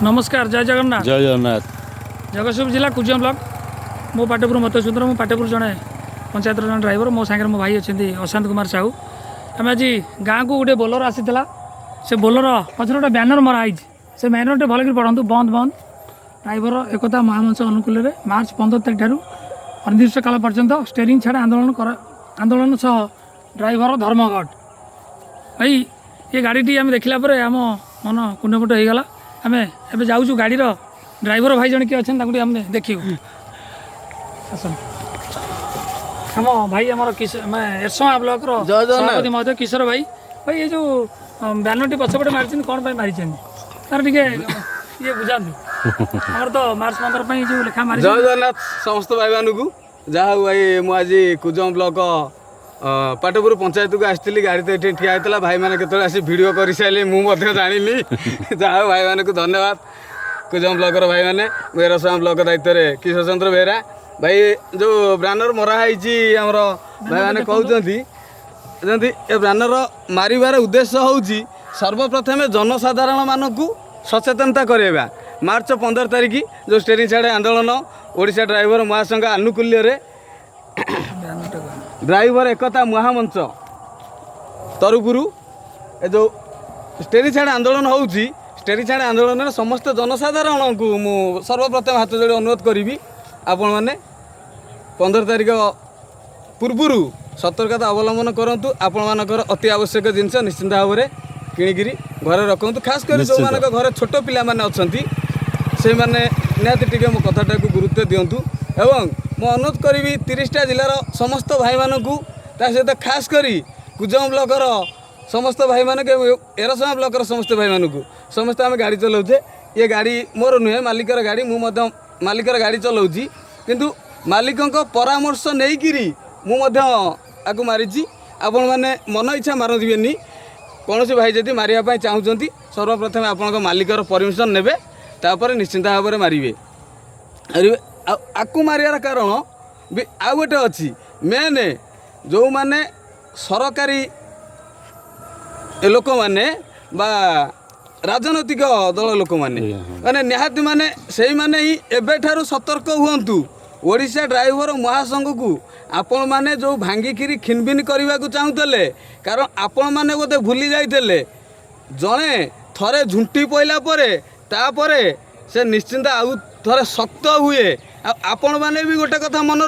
ନମସ୍କାର, ଜୟ ଜଗନ୍ନାଥ। ଜୟ ଜଗନ୍ନାଥ। ଜଗତସିଂହପୁର ଜିଲ୍ଲା କୁଜଙ୍ଗ ବ୍ଲକ, ମୋ ପାଟପୁର ମତ ସୁନ୍ଦର। ମୁଁ ପାଟପୁର ଜଣେ ପଞ୍ଚାୟତର ଜଣେ ଡ୍ରାଇଭର। ମୋ ସାଙ୍ଗରେ ମୋ ଭାଇ ଅଛନ୍ତି ଅଶାନ୍ତ କୁମାର ସାହୁ। ଆମେ ଆଜି ଗାଁକୁ ଗୋଟେ ବୋଲର ଆସିଥିଲା। ସେ ବୋଲର ପଛରେ ଗୋଟେ ବ୍ୟାନର ମରା ହେଇଛି। ସେ ବ୍ୟାନରଟି ଭଲକରି ପଢ଼ନ୍ତୁ। ବନ୍ଦ ବନ୍ଦ ଡ୍ରାଇଭର ଏକତା ମହାମଞ୍ଚ ଅନୁକୂଳରେ ମାର୍ଚ୍ଚ 15 ତାରିଖ ଠାରୁ ଅନିର୍ଦ୍ଦିଷ୍ଟ କାଳ ପର୍ଯ୍ୟନ୍ତ ଷ୍ଟେରିଂ ଛାଡ଼ ଆନ୍ଦୋଳନ କର, ଆନ୍ଦୋଳନ ସହ ଡ୍ରାଇଭର ଧର୍ମଘଟ। ଭାଇ, ଏ ଗାଡ଼ିଟି ଆମେ ଦେଖିଲା ପରେ ଆମ ମନ କୁଣ୍ଡମୁଟ ହେଇଗଲା। ଆମେ ଏବେ ଯାଉଛୁ, ଗାଡ଼ିର ଡ୍ରାଇଭର ଭାଇ ଜଣେ କିଏ ଅଛନ୍ତି, ତାଙ୍କୁ ଟିକେ ଆମେ ଦେଖିବୁ। ଆସନ୍ତୁ। ଆମ ଭାଇ ଆମର ମାନେ ଏରସମା ବ୍ଲକର ଜୟ ଜଗନ୍ନାଥ। ସଭାପତି ମହୋଦୟ କିଶୋର ଭାଇ। ଭାଇ, ଏ ଯେଉଁ ବ୍ୟାନରଟି ପଛପଟେ ମାରିଛନ୍ତି, କ'ଣ ପାଇଁ ମାରିଛନ୍ତି, ତାର ଟିକେ ଇଏ ବୁଝାନ୍ତୁ। ଆମର ତ ମାର୍ଚ୍ଚ 15 ପାଇଁ ଯେଉଁ ଲେଖା ଜୟ ମାରିଛନ୍ତି। ଜଗନ୍ନାଥ ସମସ୍ତ ଭାଇମାନଙ୍କୁ। ଯାହା ହଉ ଭାଇ, ମୁଁ ଆଜି କୁଜଙ୍ଗ ବ୍ଲକ ପାଟପୁର ପଞ୍ଚାୟତକୁ ଆସିଥିଲି। ଗାଡ଼ି ତ ଏଠି ଠିଆ ହେଇଥିଲା। ଭାଇମାନେ କେତେବେଳେ ଆସି ଭିଡ଼ିଓ କରିସାରିଲେ ମୁଁ ମଧ୍ୟ ଜାଣିନି। ଯାହା ହଉ, ଭାଇମାନଙ୍କୁ ଧନ୍ୟବାଦ, କୁଜଙ୍ଗ ବ୍ଲକର ଭାଇମାନେ। ମୁଁ ଏରସମା ବ୍ଲକ ଦାୟିତ୍ୱରେ କିଶୋର ଚନ୍ଦ୍ର ବେହେରା। ଭାଇ, ଯେଉଁ ବ୍ୟାନର ମରା ହେଇଛି, ଆମର ଭାଇମାନେ କହୁଛନ୍ତି ଯେମିତି, ଏ ବ୍ୟାନର ମାରିବାର ଉଦ୍ଦେଶ୍ୟ ହେଉଛି ସର୍ବପ୍ରଥମେ ଜନସାଧାରଣମାନଙ୍କୁ ସଚେତନତା କରାଇବା। ମାର୍ଚ୍ଚ 15 ତାରିଖ ଯେଉଁ ଷ୍ଟେରିଂ ଛାଡ଼େ ଆନ୍ଦୋଳନ, ଓଡ଼ିଶା ଡ୍ରାଇଭର ମହାସଂଘ ଆନୁକୂଲ୍ୟରେ ଡ୍ରାଇଭର ଏକତା ମହାମଞ୍ଚ ତରଫରୁ ଏ ଯେଉଁ ଷ୍ଟେରିଂ ଛାଡ଼ ଆନ୍ଦୋଳନ ହେଉଛି, ଷ୍ଟେରିଂ ଛାଡ଼ ଆନ୍ଦୋଳନରେ ସମସ୍ତ ଜନସାଧାରଣଙ୍କୁ ମୁଁ ସର୍ବପ୍ରଥମେ ହାତ ଯୋଡ଼ି ଅନୁରୋଧ କରିବି, ଆପଣମାନେ 15 ତାରିଖ ପୂର୍ବରୁ ସତର୍କତା ଅବଲମ୍ବନ କରନ୍ତୁ। ଆପଣମାନଙ୍କର ଅତି ଆବଶ୍ୟକ ଜିନିଷ ନିଶ୍ଚିନ୍ତ ଭାବରେ କିଣିକିରି ଘରେ ରଖନ୍ତୁ। ଖାସ୍ କରି ଯେଉଁମାନଙ୍କ ଘରେ ଛୋଟ ପିଲାମାନେ ଅଛନ୍ତି, ସେଇମାନେ ନିହାତି ଟିକେ ମୋ କଥାଟାକୁ ଗୁରୁତ୍ୱ ଦିଅନ୍ତୁ। ଏବଂ ମୁଁ ଅନୁରୋଧ କରିବି 30ଟା ଜିଲ୍ଲାର ସମସ୍ତ ଭାଇମାନଙ୍କୁ, ତା ସହିତ ଖାସ୍ କରି କୁଜଙ୍ଗ ବ୍ଲକର ସମସ୍ତ ଭାଇମାନଙ୍କୁ ଏବଂ ଏରସମା ବ୍ଲକର ସମସ୍ତ ଭାଇମାନଙ୍କୁ। ସମସ୍ତେ ଆମେ ଗାଡ଼ି ଚଲାଉଛେ। ଏ ଗାଡ଼ି ମୋର ନୁହେଁ, ମାଲିକର ଗାଡ଼ି। ମୁଁ ମଧ୍ୟ ମାଲିକର ଗାଡ଼ି ଚଲାଉଛି, କିନ୍ତୁ ମାଲିକଙ୍କ ପରାମର୍ଶ ନେଇକିରି ମୁଁ ମଧ୍ୟ ଆକୁ ମାରିଛି। ଆପଣମାନେ ମନ ଇଚ୍ଛା ମାରନ୍ତିବେନି। କୌଣସି ଭାଇ ଯଦି ମାରିବା ପାଇଁ ଚାହୁଁଛନ୍ତି, ସର୍ବପ୍ରଥମେ ଆପଣଙ୍କ ମାଲିକର ପରମିସନ୍ ନେବେ, ତାପରେ ନିଶ୍ଚିନ୍ତ ଭାବରେ ମାରିବେ ମାରିବେ। ଆଉ ଆକୁ ମାରିବାର କାରଣ ବି ଆଉ ଗୋଟେ ଅଛି। ମେନ୍ ଯେଉଁମାନେ ସରକାରୀ ଲୋକମାନେ ବା ରାଜନୈତିକ ଦଳ ଲୋକମାନେ, ମାନେ ନିହାତି ମାନେ ସେଇମାନେ ହିଁ ଏବେଠାରୁ ସତର୍କ ହୁଅନ୍ତୁ। ଓଡ଼ିଶା ଡ୍ରାଇଭର ମହାସଂଘକୁ ଆପଣମାନେ ଯେଉଁ ଭାଙ୍ଗିକିରି ଖିନଭିନ କରିବାକୁ ଚାହୁଁଥିଲେ, କାରଣ ଆପଣମାନେ ବୋଧେ ଭୁଲି ଯାଇଥିଲେ, ଜଣେ ଥରେ ଝୁଣ୍ଟି ପଇଲା ପରେ ତାପରେ ସେ ନିଶ୍ଚିନ୍ତ ଆଉ ଥରେ ଶକ୍ତ ହୁଏ। ଆଉ ଆପଣମାନେ ବି ଗୋଟେ କଥା ମନେ